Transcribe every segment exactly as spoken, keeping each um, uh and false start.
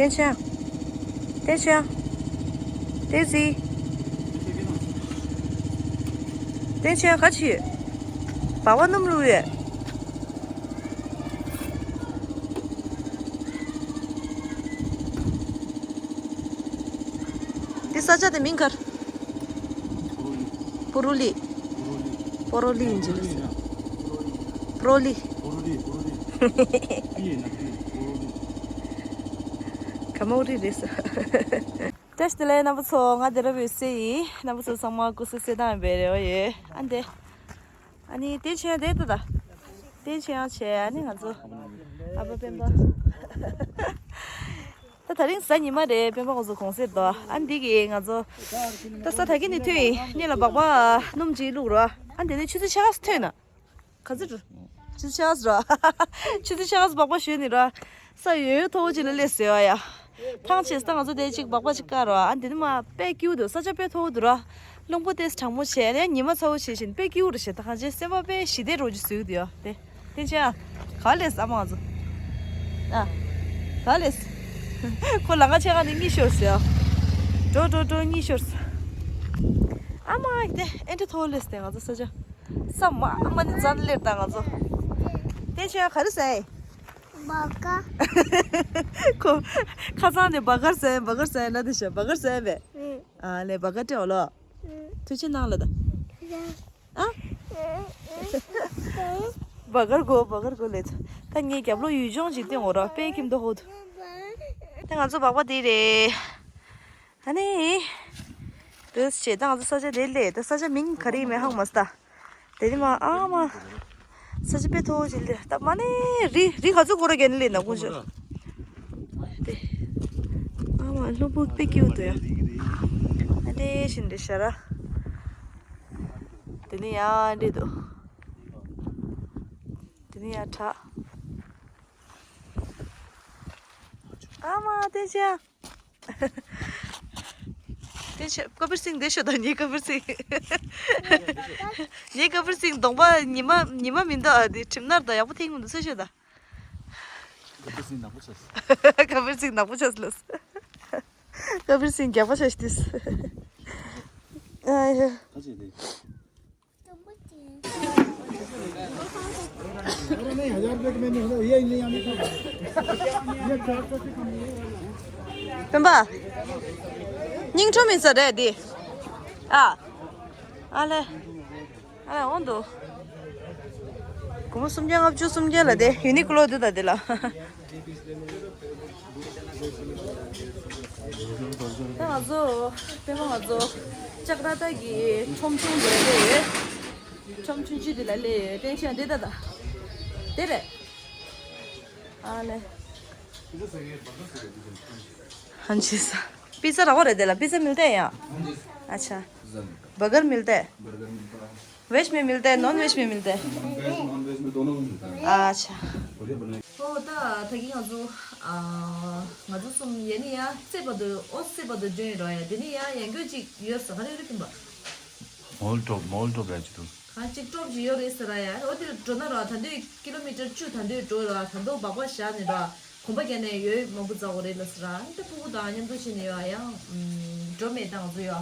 བསྟན་ཆོས། བསྟན་ཆོས། བསྟན་འཛིན། བསྟན་ཆོས་ག་ཅི་ཡོད། སྦག་སྦག་སྣུམ་བླུགས་ཡོད། འདི་ས་ཆ་དེ་མིང་ག་རེ། པོ་རོ་ལི། པོ་རོ་ལི་ཡིན་གྱི་རེད། པོ་རོ་ལི། ག་མོ་རི་རེད་ས། བཀྲ་ཤིས་བདེ་ལེགས་རྣམ་པ་ཚོ། ང་སྡེ་ར་བའི་སྲས་ཡིན། རྣམ་པ་ཚོ་ཚང་མ་སྐུ་གཟུགས་གསལ་ཐང་ཡིན་པའི་རེ་བ་ཡོད། ཨ་འདི། ཨ་ནི་བསྟན་ཆོས་དེ་ལྟ་ད། བསྟན་ཆོས་ཡང་བྱས། ཨ་ནི་ང་ཚོ་ཨ་ཕ་སྤེན་པ། ད་དེ་རིང་གཟའ་ཉི་མ་རེད། སྤེན་པ་ཁོང་ཚོ་གུང་སེང་འདུག་ཨ་འདི་གི་ང་ཚོ་ད་གཟའ་ད་གི་ནས་ཐོན་ཡིན། སྔོན་ལ་སྦག་སྦག་སྣུམ་ཅིག་བླུགས་རོགས། ཨ་འདི་ནས་ཆུ་ཚོད་ཕྱེད་ཀ་ཙམ་ཐོན་ན། ག་ཚོད་འགྲོ། ཆུ་ཚོད་ཕྱེད་ཀ་ཙམ་རོ། ཆུ་ཚོད་ཕྱེད་ཀ་ཙམ་སྦག་སྦག་ཞོན་ནས་རོ། ས་ཡོད་ཡོད་མཐོ་བོ་ཅིག་ལ་སླེབས་ཟེར་བ་ཡ། ཐང་ཆད་ད་ང་ཚོ་དེ་ཅིག་སྦག་སྦག་ཅིག་བཀག་རོགས། ཨ་འདི་ནི་མ་དཔེ་སྐྱིད་པོ་འདུག་ས་ཆ་དཔེ་མཐོ་བོ་འདུག་ར། རླུང་བུ་ཏོག་ཙམ་གྲང་མོ་བྱས་ནས་ཉི་མ་ཚ་བོ་བྱས་བཞིན་དཔེ་སྐྱིད་པོ་རེད་ཤག་ད་གང་བྱས་སེམས་པ་དཔེ་ཞི་བདེ་འདྲ་བོ་ཅིག་བཟོས་ཀྱི་འདུག་ཡ། དེ་དེ་ཆ་ག་ལས་ཨ་མ་ང་ཚོ། ཨ། ག་ལས། ཁོ་ལམ་ཁ་ཕྱེད་ཀ་ནས་གཉིད་ཤོར་ཟེར་ཡ། འགྲོ་འགྲོ་འགྲོ་གཉིད་ཤོར་ཟེར། ཨ་མ་དེ་ཨེ་འདྲ་མཐོ་བོ་སླེབས་ཏེ་ང་ཚོ་ས་ཆ། ས་མ་མ་ནི་རྩ་ནས་སླེབས་ད་ང་ཚོ། དེ་ཆ་ག་རེ་ཟེར། སྦག་སྦག་ཁོ། ཁ་སང་ནས་སྦག་སྦག་ཟེར་སྦག་སྦག་ཟེར་ན་དེ་ཤ་སྦག་སྦག་ཟེར་བས། ཨ་ལས་སྦག་སྦག་སྤྲད་འོ་ལོ། ཐུགས་ཆེ་གནང་ལ་ད། ཨ། སྦག་སྦག་གོ་སྦག་སྦག་གོ་ལེ། ད་ངས་རྒྱབ་ལོགས་ཡུལ་ལྗོངས་ཅིག་སྟོན་འོ་ར་དཔེ་ཁྱིམ་དུ་ཧོ་དུ། ད་ང་ཚོ་སྦག་སྦག་དེ་རེད། ཨ་ནི། དེ་བྱས་ད་ང་ཚོ་ས་ཆ་དེ་སླེབས། ད་ས་ཆ་མིང་ག་རེ་ཡིན་མིན་ཧ་གོ་མ་སོང་ད། དེ་ནི་མ་ཨ་མ། ས་ཆ་དཔེ་མཐོ་བོ་ཞིག་སླེབས། ད་མ་ནི་རི་རི་ག་ཚོད་སྐོར་ར་རྒྱག་ནི་སླེབས་ན་ཀུན་སྤྱོད། དེ། ཨ་མ་རླུང་བུ་དཔེ་སྐྱིད་པོ་འདུག་ཡ། ཨ་འདྲེ་བཞིན་འདྲེ་ཤ་ར། དེ་ནི་ཡ་འདྲེ་འདུག་དེ་ནི་ཡ་བྲག་ཨ་མ་དེ་ཅི་ཡ། དེ་ཆ་ཀ་བིར་སིང་དེ་ཤོད་དང་ངའི་ཀ་བིར་སིང་། ངའི་ཀ་བིར་སིང་གདོང་པ་ཉི་མ་ཉི་མ་མི་འདུག་ཨ་དེ་གྲིབ་ནར་དང་ཡག་པོ་ཐིག་མི་འདུག་ཚོད་ཤོད་དང་། ཀ་བིར་སིང་ནག་པོ་ཆགས་སོང་། ཀ་བིར་སིང་ནག་པོ་ཆགས་སོང་ལ། ཀ་བིར་སིང་རྒྱག་པ་ཆགས་ཤི་ཏིས། ཨ་ཡ། ད་ཅི་དེ། སྤེན་པ། སྙིང་ཁྲོམ་ཡིན་ས་རེད་འདི། ཨ། ཨ་ལེ། ཨ་ལེ་འོང་འདུག་སྒོར་མོ་སུམ་བརྒྱ་ལྔ་བཅུ་སུམ་བརྒྱ་ལ་དེ་ཡུ་ནི་ཀློ་འདི་དང་འདི་ལ། དེ་ང་ཚོ་དེ་ང་ཚོ་ལྕགས་ར་ཏ་གི་ཁྲོམ་ཆུང་འདི་ལ་སླེབས་ཡོད། ཁྲོམ་ཆུང་ཆུང་འདི་ལ་སླེབས་ཡོད། བསྟན་ཆོས་འདི་ལྟ་ད། དེ་རེད། ཨ་ལེ། ཧན་ཆི་ས། पिज़्ज़ा रखो रे, दे ला, पिज़्ज़ा मिलता है यहाँ? अच्छा। बर्गर मिलता है? वेज में मिलता है, नॉन वेज में मिलता है? वेज, नॉन वेज में दोनों में मिलता है। अच्छा। बढ़िया बनाए। ཨོ་ད་ད་གིན་ང་ཚོ་ཨ་ང་ཚོ་གསུམ་ཡ་ནི་ཡ་རྩེ་བར་དུ་ཨོ་རྩེ་བར་དུ་འགྲོ་ཡིན་རོ་ཡ། དེ་ནི་ཡ་ཡང་སྐྱོ་ཅིག་ཡོད་ས་ག་རེ་རེད་ཀིན་པ། མོལ་ཊོབ། མོལ་ཊོབ་ར་ཅིག་འདུག་གང་ཅིག་ཊོབ་ཅིག་ཡོད་རེད་ཟེར་ར་ཡ། ཨོ་དེ་འགྲོ་ན་རོ་ད་འདོད་ཀི་ལོ་མི་ཊར་བཅུ་ད་འདོད་འགྲོ་རོ། ད་འདོད་སྦག་སྦག་བཞག་ནས་རོ་གོམ་པ་རྒྱག་ནས་ཡོད་མང་པོ་འཛག་གོ་རེད་ལ་ཟེར་ར། ཨ་ནི་ད་ཕྲུ་གུ་དང་མཉམ་དུ་ཕྱིན་ནས་ཡོ་ཡང་འགྲོ་མེད་ད་ང་ཚོ་ཡོ།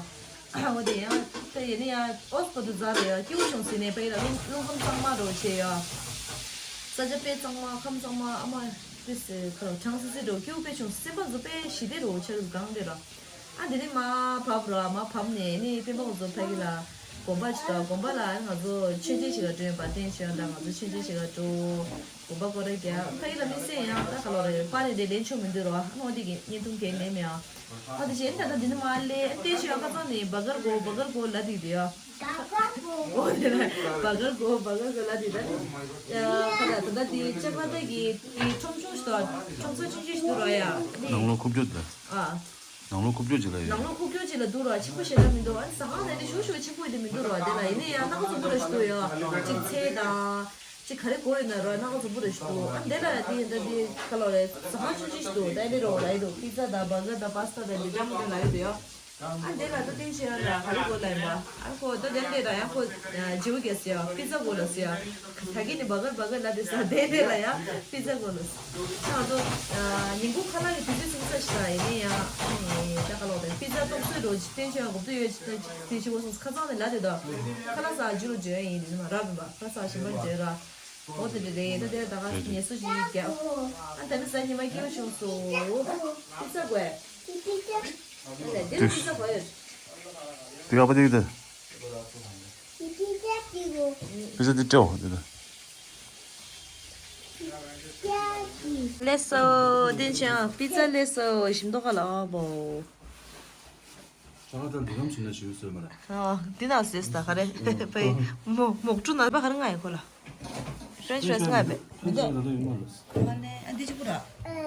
འོ་དེ་ཡང་ད་ཡིན་ན་ཡང་ཨོ་སི་པ་དུ་འཛག་རེད་ཡ། སྐྱིད་པོ་བྱུང་ཟེར་ནས་པ་ཡིན་ལ་རླུང་རླུང་ཁམས་གཙང་མ་འགྲོ་བྱས་ཡོ། ས་ཆ་དཔེ་གཙང་མ་ཁམས་གཙང་མ་ཨ་མ་དཔེ་ཟེར་ཁ་ལོ་གྲང་སི་སི་འགྲོ་སྐྱིད་པོ་དཔེ་བྱུང་སེམས་པ་ཚོ་དཔེ་ཞི་བདེ་རོ་ཆགས་གང་རེད་ར། ཨ་དེ་ནས་མར་བབས་རོ། མར་བབས་ནས་ནི་སྤེན་པ་ཁོང་ཚོ་ཕ་གི་ལ་དགོན་པ་ཅིག་དང་། དགོན་པ་ལ་ང་ཚོ་མཆོད་མཇལ་ཞིག་ལ་འགྲོ་ཡིན་པ། བསྟན་ཆོས་དང་ང་ཚོ་མཆོད་མཇལ་ཞིག་ལ་འགྲོ། དགོན་པ་སྐོར་ར་རྒྱག་ཕ་གི་ལ་མི་སེ་ཡང་ད་ག་ལོ་རེ་པར་རེ་རེ་ལེན་ཆོག་མི་འདུག་རོ། ཨ་ནོ་དེ་གི་བརྙན་ཐུང་གས་མེད་མེད་ཨ། ཨ་དེ་བཞིན་ད་ལྟ་འདི་ནས་མར་ལེ་བསྟན་ཆོས་ཡང་ཁ་སང་ནས་བ་གར་གོ་བ་གར་གོ་ལ་དེ་དེ་ཨ། འོ་དེ་ལ་བ་གར་གོ་བ་གར་གོ་ལ་དེ་ད་ནི་ཁ་ད་ད་ད་དེ་ལྕགས་ར་ཏ་གི་དེ་ཁྲོམ་ཆུང་ཞིག་དང་ཁྲོམ་ས་ཆུང་ཆུང་ཞིག་འདུག་རོ་ཡ། ནང་ལོགས་ཁུག་ཀྱོག་ད། ཨ། ནང་ལོགས་ཁུག་ཀྱོག་ཅིག་ལ་ཡོད། ནང་ལོགས་ཁུག་ཀྱོག་ཅིག་ལ་འདུག་རོ། ཆེན་པོ་ཞེ་དྲག་མི་འདུག་ཨ་ནི་ཟ་ཁང་ནང་དེ་ཞུ་ཞུ་ཆེན་པོ་དེ་མི་འདུག་རོ། དེ་ལ་ཡིན་ན་ཡང་སྣ་ཁ་འཛོམས་པོ་ར་ཞིག་འདུག་ཡོ། ཅིག་ཚལ་དང་། ཅིག་ག་རེ་དགོས་ཡོད་ན་རོ་སྣ་ཁ་འཛོམས་པོ་ར་ཞིག་འདུག་ཨ་ནི་དེ་ལ་དེ་ཡིན་ད་དེ་ག་ལོ་རེད། ཟ་ཁང་ཆུང་ཆུང་ཞིག་འདུག་ད་ཨེ་ནི་རོ་ལ་ཡི་འདུག་པི་ཛ་དང་བར་གར་དང་པ་སི་ཏ་དང་དེ་འདྲ་མོ་དེ་ལ་ཡི་འདུག་ཡོ། ཨ་དེ་ལ་ད་བསྟན་ཆོས་ཡང་ལ་ག་རེ་དགོས་ལབ་ཡིན་པ། ཨ་ཁོ་ད་དེ་འདྲས་ད་ཡང་ཁོ་བརྗེ་པོ་རྒྱག་ཟེར་ཡ། པི་ཛ་དགོས་ལབ་ཟེར་ཡ། ད་གིན་ནི་བར་གར་བར་གར་ལབ་དེ་ཟ། དེ་དེ་ལ་ཡང་པི་ཛ་དགོས་ལབ་ཟེར། ད་ང་ཚོ་ཉིན་གུང་ཁ་ལག་གི་དུས་ཚོད་ཟིན་ས་ཞིག་ད་ཡིན་ནའི་ཡང་ཨ་ནི་ད་ཁ་ལོག་དེ་པི་ཛ་ཏོག་ཙམ་འགྲོ་བསྟན་ཆོས་ཡང་གོ་ཐོས་ཡོད་ཅིག་ད་དེ་ཞིག་གོ་སོང་ཁ་སང་ནས་ལབ་དེ་ད་ཁ་ལག་ཟ་རྒྱུ་རུ་འཇོན་ཡིན་ནི་མ་རབ་ཡིན་པ། ཁ་ལག་ཟ་ཞིམ་པར་འཇོན་ར། འོ་དེ་འདྲ་རེད། ད་དེ་ད་ག་ངལ་གསོ་ཞིག་རྒྱག་ཨ་ད་ནི་ཟ་ཉི་མ་སྐྱིད་པོ་བྱུང་སོང་། པི་ཙ་དགོས། དེ་པི་ཙ་དགོས་ཡོད། དེ་ག་པ་དེ་གི་དེ། པི་ཙ་དེ་སྤྲད་འོ་དེ་དེ། ལེགས་སོ། བསྟན་ཆོས་པི་ཙ་ལེགས་སོ། ཞིམ་མདོག་ཁ་ལ་ཨ་བོ། ཨ་འདི་ནང་བཟོས་ས་ག་རེ། པའི་མོག་མོག་གྲུ་ནང་པ་ག་རེ་ང་ཡི་ཁོ་ལ། French fries ང་ཡི་པའི་མི་འདུག་ཨ་ནི་ཨ་འདི་ཅི་པོ་ར།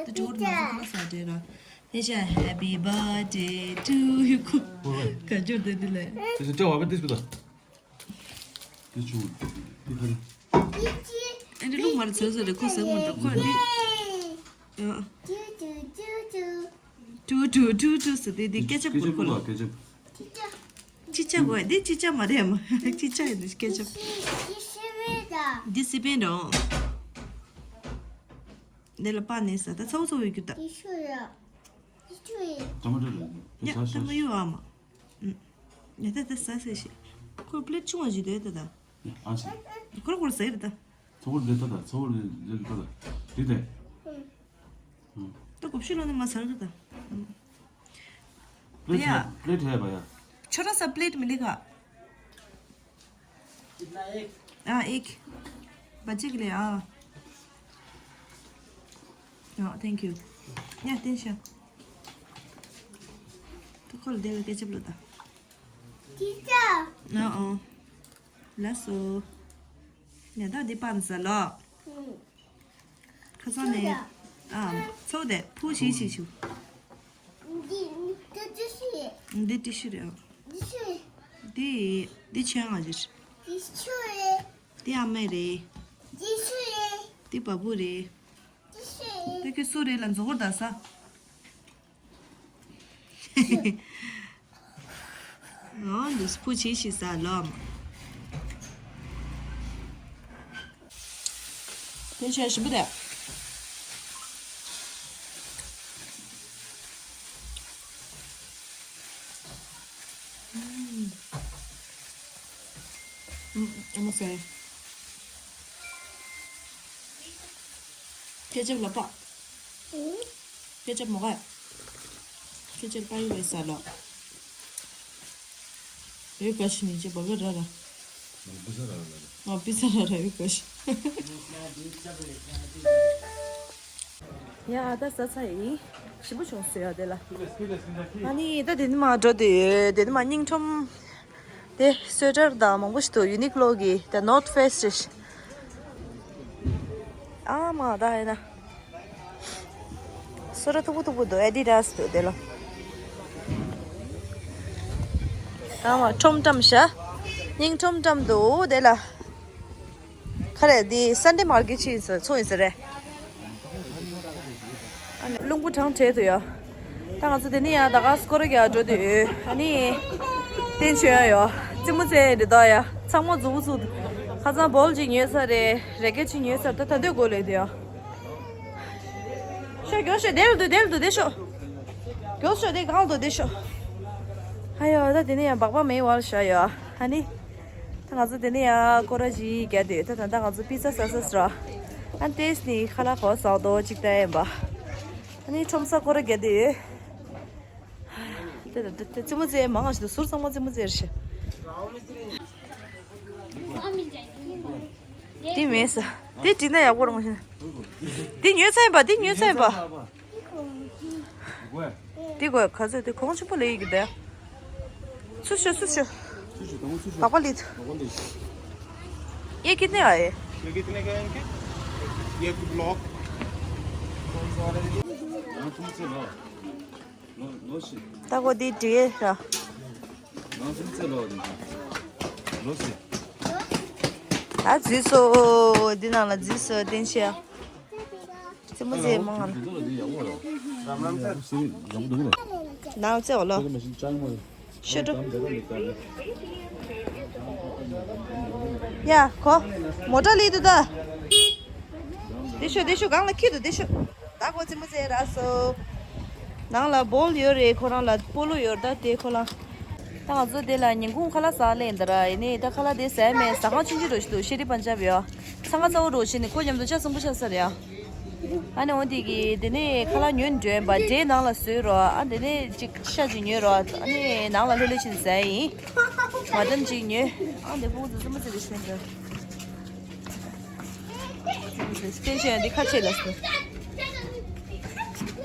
འདི་ཅི་པོ་ར་ཁོ་ལ་ཟ་འདྲེ་ར། ཨེ་ཤ་Happy birthday to you ཁོ། ག་ཅོར་དེ་འདི་ལ། དེ་ཅི་ལྟ་བ་པ་དེ་ཅི་ལྟ། དེ་ཅི་འདི་ཁ་ནི། ཨ་འདི་ལུག་མར་ཚོད་ཚོད་རེ་ཁོ་ཟ་མོ་འདྲ་ཁོ་འདི། ཨ། ཀྲུ་ཀྲུ་ཀྲུ་ཀྲུ་ཟེར་དེ་དེ་སྐད་ཆ་བུར་ཁོ་ལ། སྐད་ཆ། ཅི་ཅ་གོ་འདི་ཅི་ཅ་མ་རེད་མ། ཅི་ཅ་ཡིན་འདི་སྐད་ཆ། འདི་སི་པན་འདྲ། འདི་ལ་པ་ནས་ས་ད་ཚ་བོ་ཚ་བོ་ཡོད་རྒྱུ་ད། ཡ་ད་མ་ཡོད་ཨ་མ། ཡ་ད་ད་ཟ་ཟ་ཞིག་ཁོ་པླེ་ཊི་ཆུང་བ་ཞིག་འདུག་ད་ད། ཨ་ཞིག་ཁོ་ར་ཁོ་ར་ཟ་ཡི་རེད་ད། ཚོགས་རེད་ད་ད། ཚོགས་རེད་རེད་ད་ད། དེ་དེ། ད་གོ་ཤུ་ལོ་ནི་མ་ཚར་ད་ད། པླེ་ཊི་ཡ། པླེ་ཊི་ཧེ་བ་ཡ། ཆོ་ར་ས་པླེ་ཊི་མི་ལི་ག་ཨ་ཨེག་བ་ཅིག་ལེ་ཨ། ཨ་thank you ཡ་བསྟན་ཤ། ད་ཁོ་ལ་བདེ་བའི་སྐད་ཆ་པློ་ད། ཨ་ཨ། ལགས་སོ། ཡ་ད་འདི་པ་ནི་ཟ་ལོ། ཁ་སང་ནས། ཨ། ཚོགས་དེ་ཕུ་ཞིག་ཞིག་ཞུ། འདི་ཏི་ཤུ་རེད། འདི་འདི་ཆོས་ང་རེད། འདི་ཨ་མ་རེད། འདི་བ་སྤུ་རེད། འདི་ཁྱོད་སུ་རེད་ལ་མཛུ་གུར་ལྡག་ས། ཨོ་འདུག་སེ་ཕུ་ཆེ་ཞིག་ཟ་ལོ། དེ་བྱས་ཞིམ་པོ་རེད། ཨ་མ་ཟེར། ཁེ་ཅབ་ལ་པ། ཁེ་ཅབ་མོ་ག་ཁེ་ཅབ་པ་ཡི་བས་ས་ལོ། ཡོད་ག་ཤི་ནི་ཅེ་བ་བེ་ར་ར། ཨ་པི་ས་ར་ར་ཡོད་ག་ཤི། ཡ་ད་ཟ་ཚ་ཡིན། ཞིམ་པོ་བྱུང་སོང་ཡ་དེ་ལ། ཨ་ནི་ད་དེ་ནི་མ་འགྲོ་དུས་དེ་ནི་མ་སྙིང་ཁྲོམ། དེ་སོ་ཊར་དང་མང་པོ་ཞིག་འདུག་ཡུ་ནིག་ལོ་གི་དེ་ནོར་ཐི་ཕེ་སི་རེད། ཨ་མ་ད་ཡིན་ན། སོ་ཊར་མཐུག་པོ་མཐུག་པོ་འདུག་ཨེ་ཌི་ཌ་སི་འདུག་དེ་ལ། ཨ་མ་ཁྲོམ་བཀྲམ་ཤ། སྙིང་ཁྲོམ་བཀྲམ་འདུག་དེ་ལ། ག་རེ་འདི་སན་ཌེ་མར་ཀེ་ཊི་ཆེ་ཡིན་ས་ཚོ་ཡིན་ས་རེད། ཨ་ནི་རླུང་བུ་གྲང་བྲེལ་དུ་ཡོད། ད་ང་ཚོ་དེ་ནི་ཡང་ད་ག་སྐོར་ར་རྒྱག་འགྲོ་དུས་ཨ་ནི། བསྟན་ཆོས་ཡང་ཡོད། རྩེད་མོ་རྩེ་རེད་དོ་ཡ། ཚང་མ་མཛུབ་མོ་བཙུགས་འདུག་ཁ་སང་བོལ་ཅིག་ཉོས་ཚར་རེད། རེ་ཀེ་ཊི་ཅིག་ཉོས་ཚར། ད་ད་འདོད་དགོས་ལེ་དུ་ཡ། ཤོག་མགྱོགས་ཤོག་དེ་ལ་འདུག་དེ་ལ་འདུག་དེ་ཤོག་མགྱོགས་ཤོག་དེ་གང་ལ་འདུག་དེ་ཤོག་ཨ་ཡོ་ད་དེ་ནི་ཡང་སྦག་སྦག་མེ་ཡི་བར་བཞག་ཡོད་ཨ་ནི། ད་ང་ཚོ་དེ་ནས་ཡང་སྐོར་ར་ཞིག་རྒྱག་དུས་ད་ད་ལྟ་ང་ཚོ་པི་ཙ་ཟ་ས་ཟེར་ར། ཨ་ཏེས་ནི་ཁ་ལག་གོ་ཟ་འདོད་ཅིག་ལྟ་ཡིན་པ། ཨ་ནི་ཁྲོམ་ས་སྐོར་ར་རྒྱག་དུས། དེ་ད་དེ་རྩེད་མོ་རྩེ་མང་ང་ཞིག་འདུག་ཟུར་ཚང་མ་རྩེད་མོ་རྩེ་རེད་ཤག་དེ་མེད་ས། དེ་བྲིས་ན་ཡག་པོ་རང་བཞིན། དེ་ཉོས་ཚར་ཡིན་པ་དེ་ཉོས་ཚར་ཡིན་པ། འདི་དགོས་ག་ཚོད་དེ་གོང་ཆེན་པོ་ལས་ཡི་གི་དེ། སུ་ཤོ་སུ་ཤོ། སུ་ཤོ་དང་སུ་ཤོ། བག་པ་ལི་ཐུ། བག་པ་ལི། ये कितने का है? ये कितने का है इनके? ये ब्लॉक। हाँ, तुमसे लो। लो, लो सी। ད་གོ་དེ་འདྲི་ར། ནང་སེམས་ཚེ་ལོ་ནི། ལོ་སི། ད་འཛུལ་སོ། འདི་ནང་ལ་འཛུལ་སོ་བསྟན་ཤེས། རྩེད་མོ་རྩེ་མང་ང་། རམ་རམ་སར། སི་རི་རམ་འདུག་ལ། ནང་བཙལ་བ་ལོ། ཤོད་འགྲོ། ཡ་ཁོ། མོ་ཊ་ལི་དུ་ད། དེ་ཤོད་དེ་ཤོད་སྒང་ལ་ཁྱི་འདུག་དེ་ཤོད། ད་ཁོ་རྩེད་མོ་རྩེ་ར་སོ། ནང་ལ་བོལ་ཡོད་རེད། ཁོ་རང་ལ་སྤོ་ལོ་ཡོད་རེད། ད་དེ་ཁོ་ལ། ད་ང་ཚོ་དེ་ལ་ཉིན་གུང་ཁ་ལག་ཟ་སླེབས་ཡིན་ད་ར། ཡིན་ནའི་ད་ཁ་ལག་དེ་ཟ་ཡ་མེད། ཟ་ཁང་ཆུང་ཆུང་འདྲ་ཞིག་འདུག་ཤེ་རི་པན་ཇབ་ཡོད། འཚང་ཁ་ཚ་བོ་འདྲ་ཞིག་ནི་ཁོ་མཉམ་དུ་ཅག་གསོན་པོ་ཆགས་ས་རེད་ཡ། ཨ་ནི་འོ་དེ་གི་དེ་ནས་ཁ་ལག་ཉོས་འགྲོ་ཡིན་པ། འབྲས་ནང་ལ་བཟོས་རོགས། ཨ་དེ་ནས་ཅིག་ཤ་ཅིག་ཉོས་རོགས། ཨ་ནི་ནང་ལ་ལྷོད་ལྷོད་བྱས་ནས་ཟ་ཡ་ཡིན། མ་ཏན་ཅིག་ཉོས། ཨ་འདི་ཕྲུ་གུ་ཚོ་རྩེད་མོ་རྩེ་རེ་བྱས་འདུག་སྟེང་ཆེན་འདི་ཁ་ཕྱེ་ལ་སོ།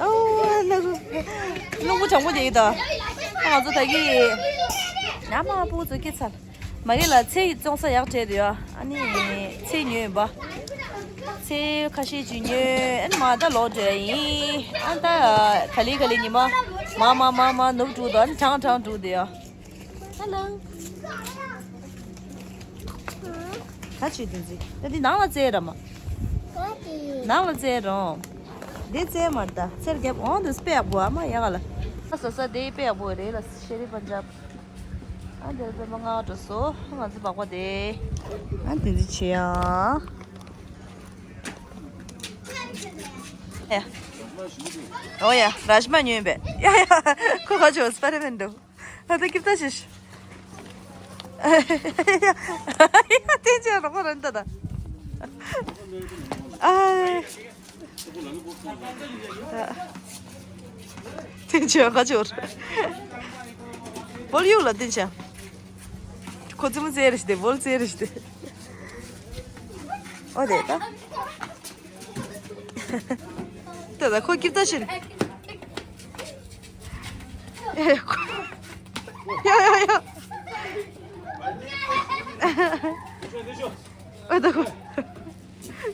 ཨོ་ལ་རུ། རླུང་བུ་གྲང་མོ་དེ་ཡིན་ད། ང་ཚོ་ད་གི་ཡ་མ་ཕྲུ་གུ་ཚོ་སྐྱེ་ཚར། མ་གི་ལ་ཚེ་ཡི་བཙོང་ས་ཡག་བྲལ་འདུག་ཡ། ཨ་ནི་ཚེ་ཉོས་ཡིན་པ། ཚེ་ཁ་ཤས་ཅིག་ཉོས། ཨ་ནི་མ་ད་ལོག་འགྲོ་ཡ་ཡིན། ཨ་ད་ག་ལེ་ག་ལེ་ཉི་མ་མ་མ་མ་མ་ནུབ་འགྲོ་འདུག་ཨ་ནི་གྲང་གྲང་འགྲོ་འདུག་ཡ། ཧ་ལོ། ད་ཅི་དེ་ཟིག་ད་འདི་ནང་ལ་བཙལ་ར་མ། ནང་ལ་བཙལ་རོང་། འདི་བཙལ་མ་ད་ཚེར་རྒྱབ་འོང་དུས་དཔེ་ཡག་པོ་ཨ་མ་ཡག་ལ། ཨ་སོ་སོ་དེ་དཔེ་ཡག་པོ་རེད་ལ་ཤེ་རི་པན་ཇབ། ཨ་འདིར་པད་མ་ང་འགྲོ་སོ། ང་ཚོ་སྦག་པ་དེ། ཨ་དེ་འདི་བྱེད་ཡ། ཨོ་ཡ་རཱཇ་མ་ཉོས་པས། ཡ་ཡ་ཁོ་ཁ་ཆོ་སྤ་རེ་མེན་འདུག་ཨ་ད་ཀིབ་ཏ་ཤིཤ། ཡ་ཡ་དེ་ཅི་རོགས་རན་ད་ད། ཨ། དེ་ཆོས་ག་ཆོར། བོལ་ཡུག་ལ་དེ་ཆ། ཁོ་ཙི་མོ་ཙེ་རེ་ཞིག་དེ་བོལ་ཙེ་རེ་ཞིག་དེ། ཨོ་དེ་ད། དེ་ད་ཁོ་ཀིབ་ད་ཤིན། ཨེ་ཁོ། ཡ་ཡ་ཡ། ཨོ་ད་ཁོ།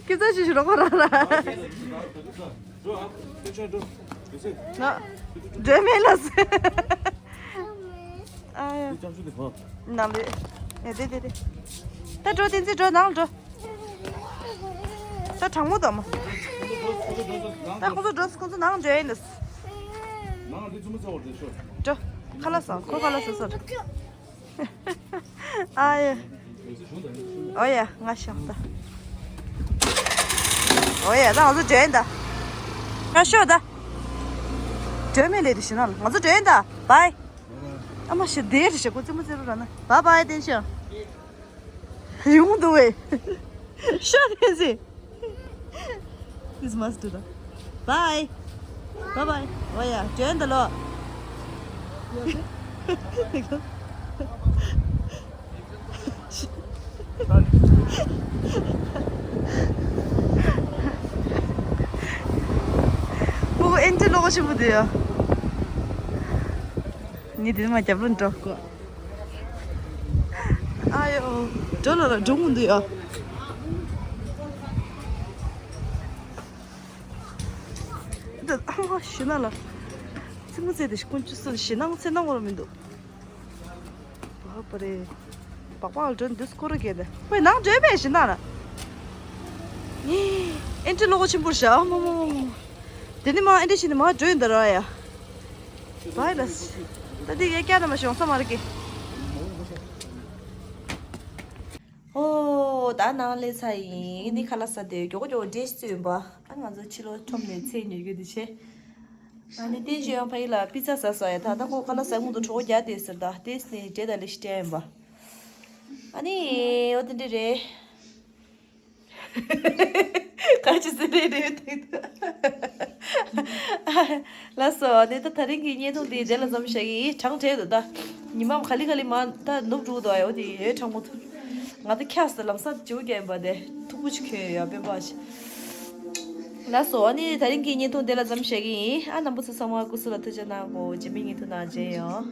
ཁྱེད་ཚོ་ཞིག་རོགས་པ་ར་ར། ན། འབྲས་མེད་ལ་ཟེར། ཨ་ཡ། ནང་ལས། ཡ་དེ་དེ་དེ། ད་འགྲོ་བསྟན་འཛིན་འགྲོ་ནང་འགྲོ། ད་གྲང་མོ་དང་མོ། ད་ཁོ་ཚོ་འགྲོ་ཁོ་ཚོ་ནང་འགྲོ་ཡིན་ལ། འགྲོ། ཁ་ལག་ཟ་ཁོ་ཁ་ལག་ཟ་ཟ། ཨ་ཡ། ཨོ་ཡ་ང་ཤག་ད། ཨོ་ཡ་ད་ང་ཚོ་འགྲོ་ཡིན་ད། ང་ཤོག་ད། འགྲོ་མེད་ལས་དེ་ཤི་ན་ལ་ང་ཚོ་འགྲོ་ཡིན་ད། བའི། ཨ་མ་ཤི་དེ་རེ་ཤི་ཁོ་རྩེད་མོ་རྩེ་རུ་ར་ན། བའི་བའི་ཏེན་ཤོ། ཡོང་འདུག་བས། ཤོག་དེ་ཟེ། This must do that. Bye. Bye bye. ཨོ་ཡ། འགྲོ་ཡིན་ད་ལོ། ཕྲུ་གུ་ཨེན་ཏི་ལོག་ཆེན་པོ་དེ་ཡ། ངས་དེ་མ་རྒྱབ་ལོ་འགྲོ་དགོས། ཨ་ཡོ། འགྲོ་ལ་ལ་འགྲོ་མི་འདུག་ཡ། འདི་ཨ་མ་ཞུ་ན་ལ། ཙི་མོ་ཙེ་དེ་ཞིག་ཀུན་སྤྱོད་སྲོལ་ཞེ་ནང་ཚེ་ནང་བར་མི་འདུག་བ་པ་རེད། སྦག་སྦག་ལ་འགྲོ་འདུག་སྐོར་ར་གས་དེ། ཝེ་ནང་འགྲོ་བས་ཞེ་ན་ལ། ཨེ་འདྲི་ལོག་ཆེན་པོར་བཞག་མོ་མོ་མོ་མོ། དེ་ནི་མ་ཨེ་འདྲི་ཞིག་ནི་མ་འགྲོ་ཡིན་ད་ར་ཡ། བའི་ལ། ད་འདི་ཡ་སྐྱ་ན་མ་ཤོང་ས་མ་རེད་གི། ཨོ་ད་ནང་སླེབས་ཚར་ཡིན། ནི་ཁ་ལག་ཟ་དེ་མགྱོགས་མགྱོགས་འབྲས་བཙོས་ཡིན་པ། ཨ་ང་ཚོ་ཕྱི་ལོགས་ཁྲོམ་ནས་ཚལ་ཉོ་རྒྱུ་དེ་བྱས། ཨ་ནི་ཏེན་ཞོན་ཕ་ཡི་ལ་པི་ཙ་ཟ་ས་ཡ། ད་ད་ཁོ་ཁ་ལག་ཟ་མུ་དུ་གྲོགས་རྒྱག་དེ་ཟེར། ད་ཏེས་ནས་འབྲས་དང་ལེ་ཤི་སྤྲད་ཡིན་པ། ཨ་ནི་ཨོ་དེ་འདྲ་རེད། ག་ཅི་ཟེར་རེད་རེད་དེ། ལགས་སོ། ཨ་ནི་ད་ད་རིང་གི་བརྙན་ཐུང་འདི་དེ་ལ་མཚམས་བཞག་གི་ཡིན། གྲང་དྲགས་འདུག་ད། ཉི་མ་ག་ལེ་ག་ལེ་མ་ད་ནུབ་འགྲོ་འདུག་ཨ་ཡོ་དེ་ཡོད་གྲང་མོ་ཐུག་ང་ད་འཁྱགས་སོ། ལམ་སང་བྱིའུ་རྒྱག་ཡིན་པ་དེ་ཐུག་པོ་ཅིག་གྱོན་ཡོད་ཡ་དཔེ་འབའ་ཞིག་ལགས་སོ། ཨ་ནི་ད་རིང་གི་བརྙན་ཐུང་དེ་ལ་མཚམས་བཞག་གི་ཡིན། ཨ་རྣམ་པ་ཚོ་ཚང་མ་སྐུ་གཟུགས་ལ་ཐུགས་ཅག་གནང་གོ། རྗེས་མའི་བརྙན་ཐུང་ནང་མཇལ་ཡོང་།